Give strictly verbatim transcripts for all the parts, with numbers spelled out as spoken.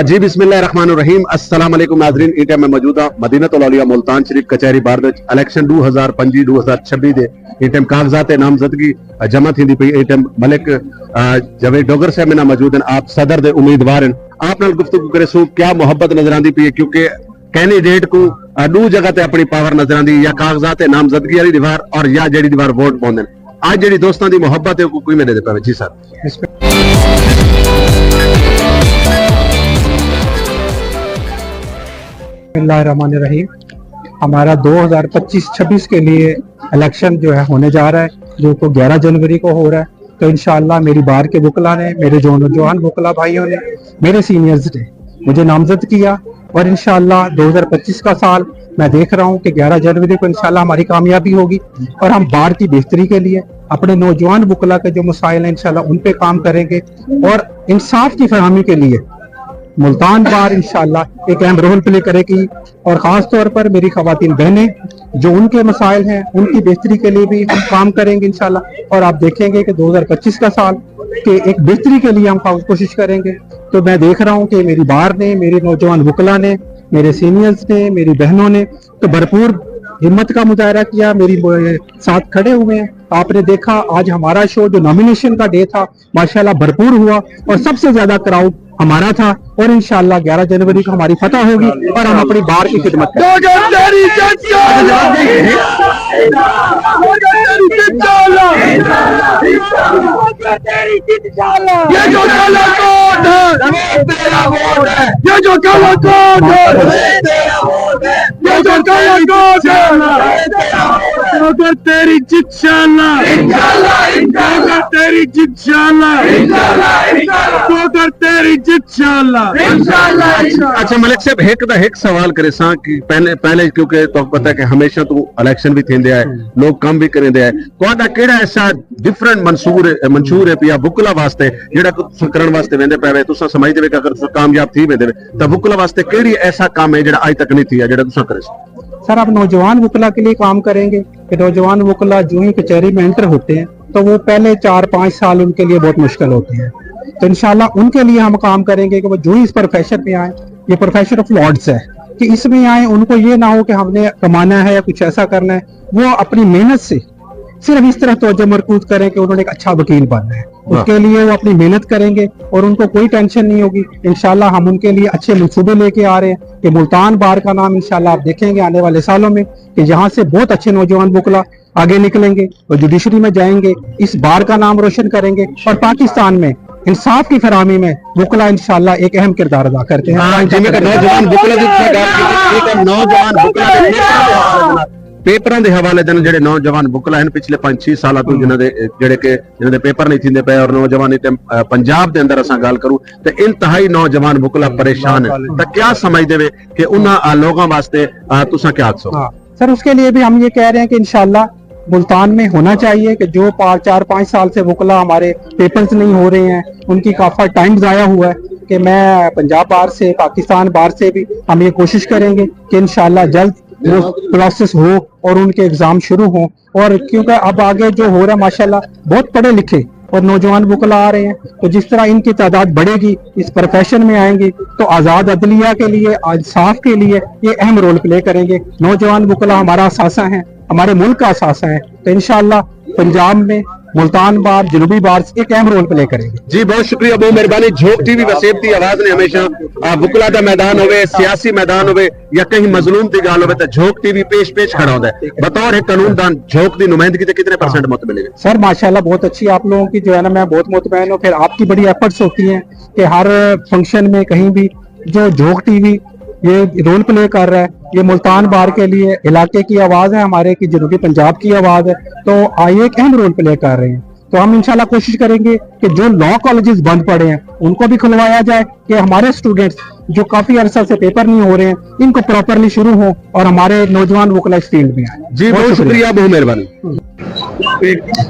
جی، بسم اللہ الرحمن الرحیم۔ السلام علیکم ناظرین، ایں ٹائم میں موجود ہاں مدینۃ الاولیاء ملتان شریف کچہری بارڈ وچ۔ الیکشن ݙو ہزار پنجی ݙو ہزار چھبی دے ایں ٹائم کاغذات نامزدگی جمع تھیندی پئی۔ ایں ٹائم ملک، آ، جاوید ڈوگر صاحب میرے نال موجود ہیں، آپ صدر دے امیدوار ہیں۔ آپ نال گفتگو کرے سوں کیا محبت نظر آندی پئی ہے، کیونکہ کینڈیڈیٹ کو، آ، ݙو جگہ تے اپنی پاور نظر آندی، یا کاغذات نامزدگی والی دیوار اور یا جڑی دیوار ووٹ پوندے۔ اڄ جڑی دوستاں دی محبت ہے، کوئی میرے دے پے۔ جی سر۔ بسم اللہ الرحمن الرحیم۔ ہمارا دو ہزار پچیس چھبیس کے لیے الیکشن جو ہے ہونے جا رہا ہے، جو کو گیارہ جنوری کو ہو رہا ہے۔ تو انشاءاللہ میری بار کے وکلا نے، میرے جو نوجوان وکلا بھائیوں نے، میرے سینئرز نے مجھے نامزد کیا، اور انشاءاللہ دو ہزار پچیس کا سال میں دیکھ رہا ہوں کہ گیارہ جنوری کو انشاءاللہ ہماری کامیابی ہوگی، اور ہم بار کی بہتری کے لیے، اپنے نوجوان وکلا کے جو مسائل ہیں، انشاءاللہ ان پہ کام کریں گے، اور انصاف کی فراہمی کے لیے ملتان بار انشاءاللہ ایک اہم رول پلے کرے گی، اور خاص طور پر میری خواتین بہنیں، جو ان کے مسائل ہیں، ان کی بہتری کے لیے بھی ہم کام کریں گے انشاءاللہ۔ اور آپ دیکھیں گے کہ دو ہزار پچیس کا سال کہ ایک بہتری کے لیے ہم کوشش کریں گے۔ تو میں دیکھ رہا ہوں کہ میری بار نے، میرے نوجوان وکلا نے، میرے سینئرز نے، میری بہنوں نے تو بھرپور ہمت کا مظاہرہ کیا، میری ساتھ کھڑے ہوئے ہیں۔ آپ نے دیکھا، آج ہمارا شو، جو نامینیشن کا ڈے تھا، ماشاءاللہ بھرپور ہوا، اور سب سے زیادہ کراؤڈ ہمارا تھا، اور انشاءاللہ گیارہ جنوری کو ہماری فتح ہوگی اور ہم اپنی بار کی خدمت کریں گے۔ ڈوگر تیری جت چالا، ڈوگر تیری جت چالا، ڈوگر تیری جت چالا۔ یہ جو کالا کوٹ ہے، یہ جو کالا کوٹ ہے، یہ جو کالا کوٹ ہے، ڈوگر تیری جت شالا، ڈوگر تیری جت شالا، ڈوگر تیری جت شالا۔ اچھا ملک صاحب، ہک دا ہک سوال کرے ساں کہ پہلے، پہلے کیونکہ تو پتہ ہے کہ ہمیشہ تو الیکشن بھی تھیندے آئے، لوگ کم بھی کریندے آئے، تہاݙا کیڑھا ایسا ڈفرنٹ منصور ہے، منشور ہے پیا وکلا واسطے، جڑا تساں کرݨ واسطے ویندے پے وے، تساں سمجھدے وے کہ اگر تساں کامیاب تھی ویندے وے تاں وکلا واسطے کیڑھی ایسا کم ہے جڑا اڄ تک نہیں تھیا، جڑا تساں کرے سو؟ سر، اب نوجوان وکلا کے لیے کام کریں گے کہ نوجوان وکلا جو ہی کچہری میں انٹر ہوتے ہیں تو وہ پہلے چار پانچ سال ان کے لیے بہت مشکل ہوتے ہیں۔ تو انشاءاللہ ان کے لیے ہم کام کریں گے کہ وہ جو ہی اس پروفیشن میں آئیں، یہ پروفیشن آف لارڈز ہے، کہ اس میں آئیں، ان کو یہ نہ ہو کہ ہم نے کمانا ہے یا کچھ ایسا کرنا ہے، وہ اپنی محنت سے صرف اس طرح توجہ مرکوز کریں کہ انہوں نے ایک اچھا وکیل بننا ہے۔ اس کے لیے وہ اپنی محنت کریں گے اور ان کو کوئی ٹینشن نہیں ہوگی۔ انشاءاللہ ہم ان کے لیے اچھے منصوبے لے کے آ رہے ہیں کہ ملتان بار کا نام انشاءاللہ آپ دیکھیں گے آنے والے سالوں میں کہ یہاں سے بہت اچھے نوجوان وکلا آگے نکلیں گے اور جوڈیشری میں جائیں گے، اس بار کا نام روشن کریں گے اور پاکستان میں انصاف کی فراہمی میں وکلا انشاءاللہ ایک اہم کردار ادا کرتے ہیں۔ ہاں، جی، میں کہ نوجوان وکلا دی تساں ڳالھ کیتی، ٹھیک ہے، نوجوان وکلا دے پیپراں دے حوالے دے نال، پیپراں دے حوالے دے نال جڑے نوجوان وکلا ہیں پچھلے پنج چھ سالاں توں، جنہاں دے، جڑے کہ جنہاں دے پیپر نہیں تھیندے پئے، اور نوجوان اتنے، آ، پنجاب دے اندر اساں ڳالھ کروں تے انتہائی نوجوان وکلا پریشان ہیں، تاں کیا سمجھدے وے کہ انہاں، آ، لوگاں واسطے، آ، تساں کیا آکھسو؟ ہاں سر، اس کے لیے بھی ہم یہ کہہ رہے ہیں کہ انشاءاللہ ملتان میں ہونا چاہیے کہ جو پا-، چار پانچ سال سے وکلا ہمارے پیپرز نہیں ہو رہے ہیں، ان کی کافی ٹائم ضائع ہوا ہے، کہ میں پنجاب بار سے، پاکستان بار سے بھی ہم یہ کوشش کریں گے کہ انشاءاللہ جلد وہ پروسیس ہو اور ان کے ایگزام شروع ہوں۔ اور کیونکہ اب آگے جو ہو رہا ہے ماشاءاللہ بہت پڑھے لکھے اور نوجوان وکلا آ رہے ہیں، تو جس طرح ان کی تعداد بڑھے گی، اس پروفیشن میں آئیں گے، تو آزاد عدلیہ کے لیے، انصاف کے لیے یہ اہم رول پلے کریں گے۔ نوجوان وکلا ہمارا اثاثہ ہیں، ہمارے ملک کا اثاثہ ہیں، تو انشاءاللہ پنجاب میں ملتان بار، جنوبی بار ایک اہم رول پلے کریں گے۔ جی، بہت شکریہ، بہت مہربانی۔ جھوک ٹی وی وسیب دی آواز نے ہمیشہ، آ، وکلا دا میدان ہوئے، سیاسی میدان ہوئے یا کہیں مظلوم دی ڳالھ ہوئے، تے جھوک ٹی وی پیش پیش کھڑا ہوندا ہے۔ بطور ایک قانون دان جھوک دی نمائندگی تے کتنے پرسنٹ مطمئن ہے؟ سر، ماشاءاللہ بہت اچھی آپ لوگوں کی جو ہے نا، میں بہت مطمئن ہوں۔ پھر آپ کی بڑی ایفرٹس ہوتی ہیں کہ ہر فنکشن میں کہیں بھی جو جھوک ٹی وی یہ رول پلے کر رہا ہے، یہ ملتان بار کے لیے علاقے کی آواز ہے، ہمارے کی جنوبی پنجاب کی آواز ہے، تو آ، یہ ایک اہم رول پلے کر رہے ہیں۔ تو ہم انشاءاللہ کوشش کریں گے کہ جو لا کالجز بند پڑے ہیں ان کو بھی کھلوایا جائے کہ ہمارے اسٹوڈنٹس جو کافی عرصہ سے پیپر نہیں ہو رہے ہیں ان کو پراپرلی شروع ہوں اور ہمارے نوجوان وکلا اس فیلڈ میں آئیں۔ جی، بہت بہت شکریہ۔ شکریہ، بہت مہربانی۔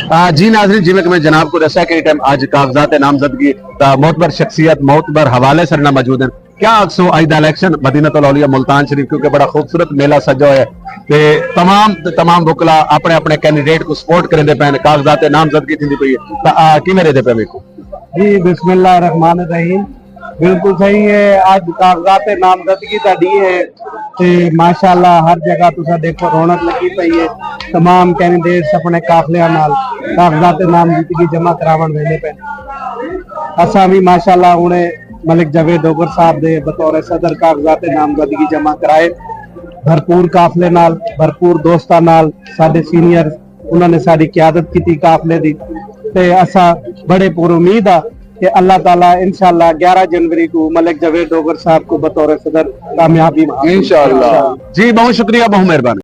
آ، جی ناظرین، جی میں کہ میں جناب کو دسیا کہ ٹائم اج کاغذات نامزدگی دا معتبر شخصیت، معتبر حوالے سر نہ موجود ہیں۔ کیا آکھسو اج دا الیکشن مدینۃ الاولیاء ملتان شریف، کیونکہ بڑا خوبصورت میلہ سجا ہویا ہے تے تمام تے تمام وکلا اپنے اپنے کینڈیڈیٹ کو سپورٹ کریندے پئے ہن، کاغذات نامزدگی تھیندی پئی ہے، تاں، آ، کیویں ݙیہدے پئے ویکھو؟ جی، بسم اللہ الرحمن الرحیم۔ بالکل صحیح ہے، اج کاغذات نامزدگی دا ڈینہہ ہے تے ماشاءاللہ ہر جگہ تساں دیکھو رونق لگی پئی ہے۔ تمام کینڈیڈیٹس اپنے قافلیاں نال کاغذات نامزدگی جمع کراون ویندے پئے۔ اساں بھی ماشاءاللہ ہن ملک جاوید ڈوگر صاحب دے بطور صدر کاغذات نامزدگی جمع کرائے۔ بھرپور قافلے نال، بھرپور دوستاں نال، ساڈے سینئر انہاں نے ساڈی قیادت کیتی قافلے دی، تے اساں بڑے پر امید ہاں کہ اللہ تعالیٰ انشاءاللہ گیارہ جنوری کو ملک جاوید ڈوگر صاحب کو بطور صدر کامیابی میں انشاءاللہ۔ جی، بہت شکریہ، بہت مہربانی۔